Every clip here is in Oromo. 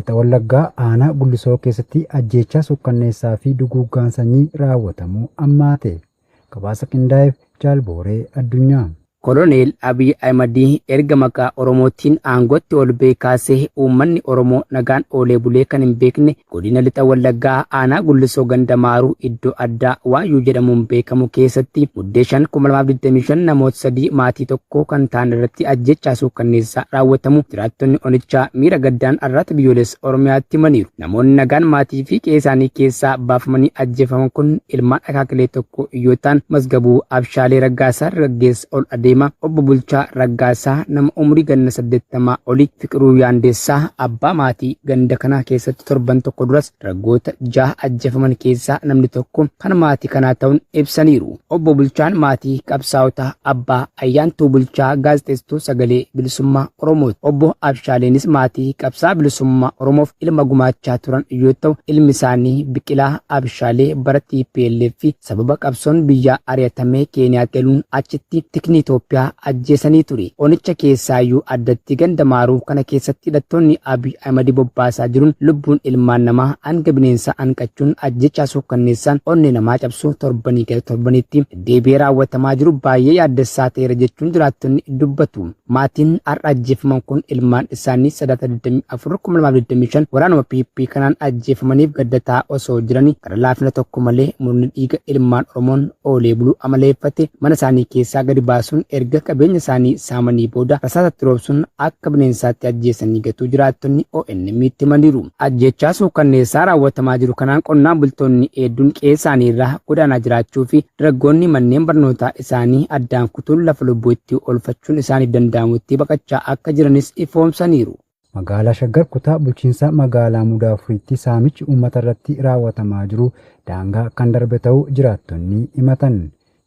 Lixa Wallaggaa aanaa Gullisoo keessatti ajjeechaa suukkanneessaa fi duguuggaan sanyii raawwatamuu ammaate. Gabaasa qindaa'eef Jaal Booree Addunyaa. Koloneel Abiy Ahimad erga maqaa Oromootiin aangootti ol ba'ee kaasee uummanni Oromoo nagaan oolee bulee kan hin beekne godina Lixa Wallaggaa aanaa Gullisoo ganda Maaruu iddoo addaa Waayyuu jedhamuun beekamu keessatti Muddee 5, 2025 namoota 3 maatii tokkoo kan ta'an irratti ajjeechaa suukkanneessaa raawwatamu jiraattonni onichaa miira gaddaan Arraata Biyyoolessa Oromiyaatti himaniiru. Namoonni nagaan maatii fi qe'ee isaanii keessaa baafamanii ajjeefaman kun ilmaan akaakilee tokkoo yoo ta'an, Masgabuu Abshaalee Raggaasaa dargaggeessa ol adeemaa, Obbo Bulchaa Raggaasaa nama umurii ganna 80 olii, Fiqiruu Yaandeessaa abbaa maatii ganda kanaa keessatti torban tokko duras dargaggoota 6 ajjeefaman keessaa namni tokko kan maatii kanaa ta'uun ibsaniiru. Obbo Bulchaan maatii qabsaa'ota abbaa Ayyaantuu Bulchaa gaazexeessituu Sagalee Bilisummaa Oromooti. Obbo Abshaaleenis maatii qabsaa'aa bilisummaa Oromoof ilma gumaachaa turan yoo ta'u, ilmi isaanii Biqilaa Abshaalee bara tplf sababa qabsoon biyyaa ari'atamee Keeniyaatti galuun achitti tikni Itoophiyaa ajjeesanii ture. Onicha keessaayyuu addatti ganda Maaruu kana keessatti hidhattoonni Abiy Ahimad bobbaasaa jiruun lubbuun ilmaan namaa hanga bineensaa hanqachuun ajjeechaa suukkanneessaan onnee namaa cabsu torbanii gara torbaniitti deddeebi'ee raawwatamaa jiru baay'ee yaaddessaa ta'eera jechuun jiraattonni dubbatu. Maatiin har'a ajjeefaman kun ilmaan isaanii Sadaasa 24, 2025 waraanuma PP kanaan ajjeefamaniif gadda ta'aa osoo jiranii gara laafina tokko malee murni dhiiga ilmaan Oromoon oolee buluu amaleeffate mana isaanii keessaa gadi baasuun erga qabeenya isaanii saamanii booda rasaasa itti roobsuun akka bineensaatti ajjeesanii gatuu jiraattonni ONM'tti himaniiru. Ajjeechaa suukkanneessaa raawwatamaa jiru kanaan qonnaan bultoonni heedduun qe'ee isaanii irraa godaanaa jiraachuu fi Dargaggoonni manneen barnootaa isaanii addaan kutuun lafa lubbuu itti oolfachuun isaaniif danda'amutti baqachaa akka jiranis ifoomsaniiru. Magaalaa Shaggar kutaa bulchiinsa magaalaa Mudaa Furiitti saamichi uummata irratti raawwatamaa jiru daangaa kan darbe ta'uu jiraattonni himatan.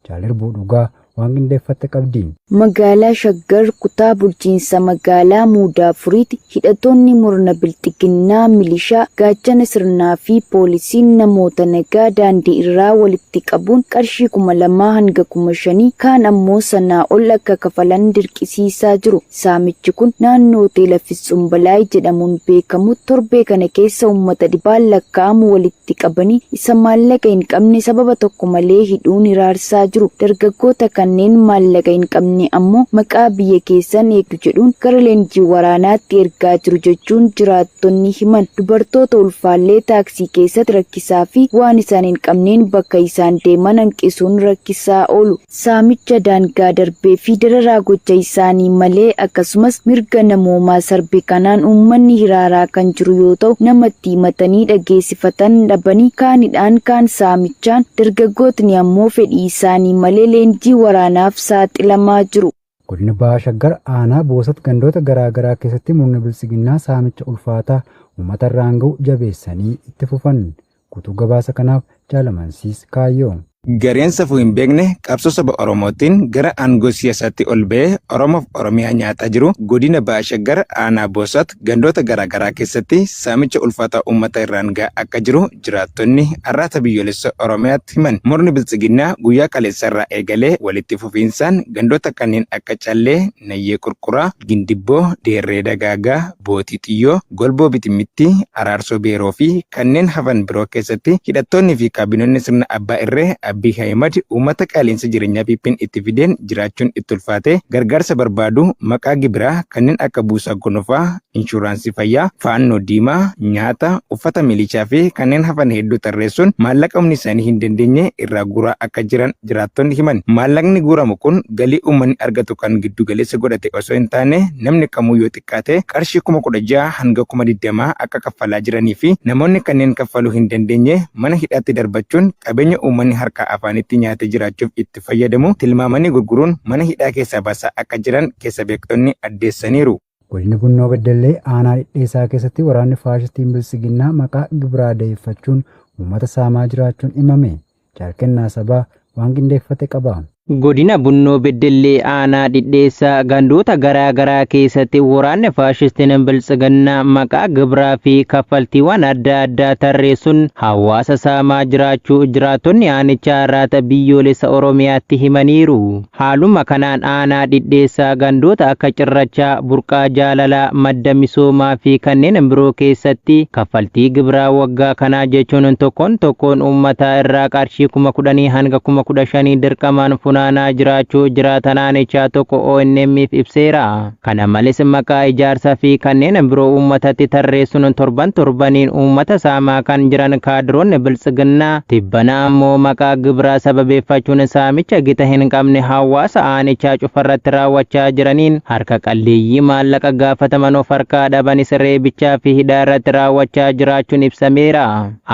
Jaal Irbuu Dhugaa waan qindeeffatte qabdi. Magaalaa Shaggar kutaa bulchiinsa magaalaa Muudaa Furiitti hidhatoonni murna bilxiginnaa milishaa, gaachana sirnaa fi poolisiin namoota nagaa daandii irraa walitti qabuun qarshii 2000 hanga 5000 kaan ammoo sanaa ol akka kafalan dirqisiisaa jiru. Saamichi kun naannoo Hoteela Fitsum Balaay jedhamuun beekamutti torbee kana keessa uummata dhibbaan lakkaa'amu walitti qabanii isa maallaqa hin qabne sababa tokko malee hidhuun hiraarsaa jiru. Dargaggoota kanneen maallaqa hin qabne ammoo maqaa biyya keessan eegdu jedhuun gara leenjii waraanaatti ergaa jiru jechuun jiraattonni himan. Dubartoota ulfaallee taaksii keessatti rakkisaa fi waan isaan hin qabneen bakka isaan deeman hanqisuun rakkisaa oolu. Saamicha daangaa darbee fi dararaa gocha isaanii malee akkasumas mirga namoomaa sarbe kanaan uummanni hiraaraa kan jiru yoo ta'u, namatti himatanii dhageessifatan dhabanii kaan hidhaan kaan saamichaan, dargaggootni ammoo fedhii isaanii malee leenjii waraanaaf saaxilamaa jiru. Godina Baha Shaggar aanaa Boosat gandoota garaa garaa keessatti murni Biltsiginnaa saamicha ulfaataa uummata irraan ga'u jabeessanii itti fufan. Guutuu gabaasa kanaaf Jaal Amansiis Kaayyoo. Gareen safuu hin beekne qabsoo saba Oromootiin gara aangoo siyaasaatti ol ba'ee Oromoof Oromiyaa nyaataa jiru godina Baha Shaggar aanaa Boosat gandoota garaa garaa keessatti saamicha ulfaataa uummata irraan ga'aa akka jiru jiraattonni Arraata Biyyoolessa Oromiyaatti himan. Murni Biltsiginnaa guyyaa kaleessaa irraa eegalee walitti fufiinsaan gandoota kanneen akka Callee, Nayyee Qurquraa, Gindibboo, Deerree Dagaagaa, Bootii Xiyyoo, Golboo Bitimmittii, Araarsoo Beeroo fi kanneen hafan biroo keessatti hidhattoonni fi kaabinoonni sirna abbaa irree Abiy Ahimad uummata qaala'insa jireenyaa PPn itti fideen jiraachuun itti ulfaatee gargaarsa barbaadu maqaa gibiraa kanneen akka buusaa gonofaa, inshuuraansii fayyaa, faannoo diimaa, nyaata, uffata milishaa fi kanneen hafan hedduu tarreessuun maallaqa humni isaanii hin dandeenye irraa guuraa akka jiran jiraattonni himan. Maallaqni guuramu kun galii uummanni argatu kan giddu galeessa godhate osoo hin taane namni kamuu yoo xiqqaate qarshii 16,000 hanga 20,000 akka kaffalaa jiranii fi namoonni kanneen kaffaluu hin dandeenye mana hidhaatti darbachuun qabeenya uummanni harkaa afaanitti nyaatee jiraachuuf itti fayyadamu tilmaamanii gurguruun mana hidhaa keessaa baasaa akka jiran keessa beektonni addeessaniiru. Godina Bunnoo Beddellee aanaa Dhidheessaa keessatti waraanni faashistiin Biltsiginnaa maqaa gibiraa da'eeffachuun uummata saamaa jiraachuun himame. Jaal Kennaa Sabaa waan qindeeffate qaba. Godina Bunnoo Beddellee Aanaa Dhidheessaa gandoota garaa garaa keessatti waraanni faashistiin Biltsiginnaa maqaa gibiraa fi kaffaltiiwwan adda addaa tarreessuun hawaasa saamaa jiraachuu jiraattonni aanichaa Arraata Biyyoolessa Oromiyaatti himaniiru. Haaluma kanaan aanaa Dhidheessaa gandoota akka Cirrachaa, Burqaa Jaalalaa, Madda Misoomaa fi kanneen biroo keessatti kaffaltii gibiraa waggaa kanaa jechuun tokkoon tokkoon uummataa irraa qarshii 10,000 hanga 15,000 dirqamaan funaanaa jiraachuu jiraatan aanichaa tokko ONM'f ibseera. Kana malees maqaa ijaarsaa fi kanneen biroo uummatatti tarreessuun torban torbaniin uummata saamaa kan jiran kaadiroonni Biltsiginnaa tibbana ammoo maqaa gibiraa sababeeffachuun saamicha gita hin qabne hawaasa aanichaa cufarratti raawwachaa jiraniin harka qalleeyyii maallaqa gaafataman of harkaa dhabanis reebichaa fi hidhaa irratti raawwachaa jiraachuun ibsameera.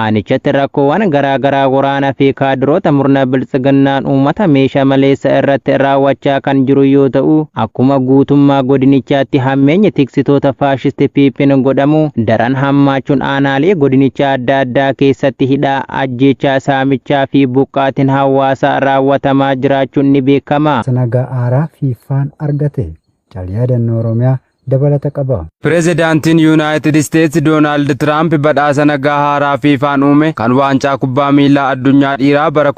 Aanichatti rakkoowwan garaa garaa waraanaa fi kaadiroota murna Biltsiginnaan uummata meeshaa maleessa irratti raawwachaa kan jiru yoo ta'u, akkuma guutummaa godinichaatti hammeenyi tiksitoota faashisti PP'n godhamu daran hammaachuun aanaalee godinichaa adda addaa keessatti hidhaa, ajjeechaa, saamichaa fi buqqaatiin hawaasaa raawwatamaa jiraachuun ni beekama. Nagaa haaraa FIFA'n argate. Jaal Yaadannoo Oromiyaa dabalata qaba. Pireezidaantiin Yuunaayitid Isteetsi Doonaald Tiraamp badhaasa nagaa haaraa FIFA'n uume kan waancaa kubbaa miilaa addunyaa dhiiraa bara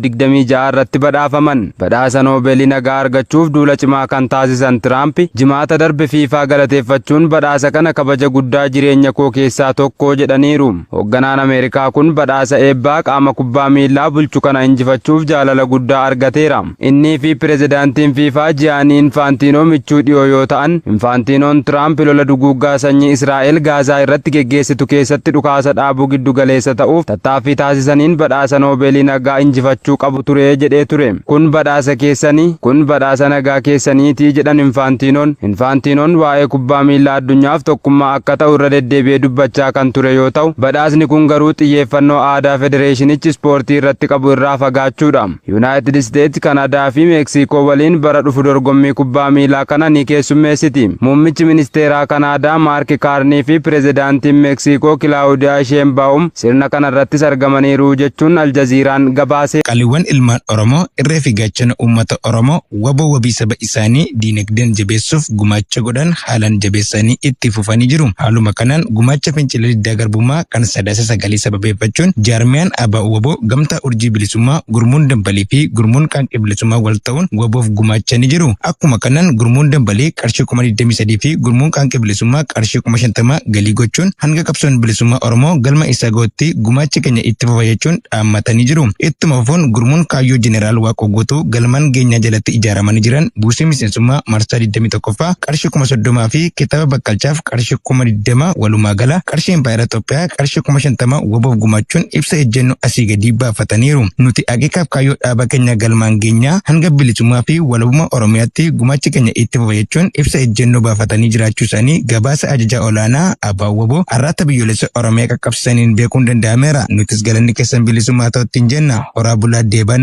2026 irratti badhaafaman. Badhaasa Noobeelii nagaa argachuuf duula cimaa kan taasisan Tiraamp Jimaata darbe FIFA galateeffachuun badhaasa kana kabaja guddaa jireenya koo keessaa tokko jedhaniiru. Hoogganaan Ameerikaa kun badhaasa eebbaa qaama kubbaa miilaa bulchu kana injifachuuf jaalala guddaa argateera. Innii fi pireezidaantiin FIFA Jiyaanii Infaantiinoo michuu dhiyoo yoo ta'an, Infaantiinoon Tiraamp lola duguuggaa sanyii Israa'el Gaazaa irratti geggeessitu keessatti dhukaasa dhaabuu giddu galeessa ta'uuf tattaaffii taasisaniin badhaasa Noobeelii nagaa injifachuu qabu ture jedhee ture. Kun badhaasa keessanii, kun badhaasa nagaa keessaniitii jedhan Infaantiinoon. Infaantiinoon waa'ee kubbaa miilaa addunyaaf tokkummaa akka ta'u irra deddeebi'ee dubbachaa kan ture yoo ta'u, badhaasni kun garuu xiyyeeffannoo aadaa federeeshinichi ispoortii irratti qabu irraa fagaachuudha. Yuunaayitid Isteetsi, Kanadaa fi Meeksikoo waliin bara dhufu dorgommii kubbaa miilaa kana ni keessummeessiti. Muummichi ministeeraa Kanaadaa Maark Kaarnii fi pireezidaantiin Meeksikoo Kilaawudiyaa Sheenbaawum sirna kana irrattis argamaniiru jechuun Aljaziiraan gabaase. Qaaliiwwan ilmaan Oromoo irree fi gaachana uummata Oromoo wbo wabii saba isaanii diinagdeen jabeessuuf gumaacha godhan haalaan jabeessanii itti fufanii jiru. Haaluma kanaan gumaacha fincila diddaa garbummaa kan Sadaasa sagalii sababeeffachuun jaarmiyaan ABO-wbo Gamtaa Urjii Bilisummaa, Gurmuun Dambalii fi Gurmuun Qaanqee Bilisummaa wal ta'uun WBOf gumaachanii jiru. Akkuma kanaan Gurmuun Dambalii qarshii 23,000 fi Gurmuun Qaanqee Bilisummaa qarshii 50,000 galii gochuun hanga qabsoon bilisummaa Oromoo galma isaa gahutti gumaachi keenya itti fufa jechuun dhaammatanii jiru. Ittuma fufuun gurmuun kaayyoo Jeneraal Waaqoo Guutuu galmaan geenyaa jalatti ijaaramanii jiran buusii miseensummaa marsaa 21ffaa qarshii 30,000 fi kitaaba Bakkalchaaf qarshii 20,000 walumaa gala qarshii Impaayera Itoophiyaa qarshii 50,000 WBOf gumaachuun ibsa ejjennoo asii gadii baafataniiru. Nuti akeekaaf kaayyoo dhaaba keenya galmaan geenyaa hanga bilisummaa fi walabummaa Oromiyaatti gumaachi keenya itti fufa jechuun ibsa ejjennoo baafatanii jiraachuu isaanii gabaasa ajajaa olaanaa ABO-WBO Arraata Biyyoolessa Oromiyaa qaqqabsiisaniin beekuun danda'ameera. Nutis galanni keessan bilisummaa haa ta'u ittiin jenna. Horaa bulaa deeban.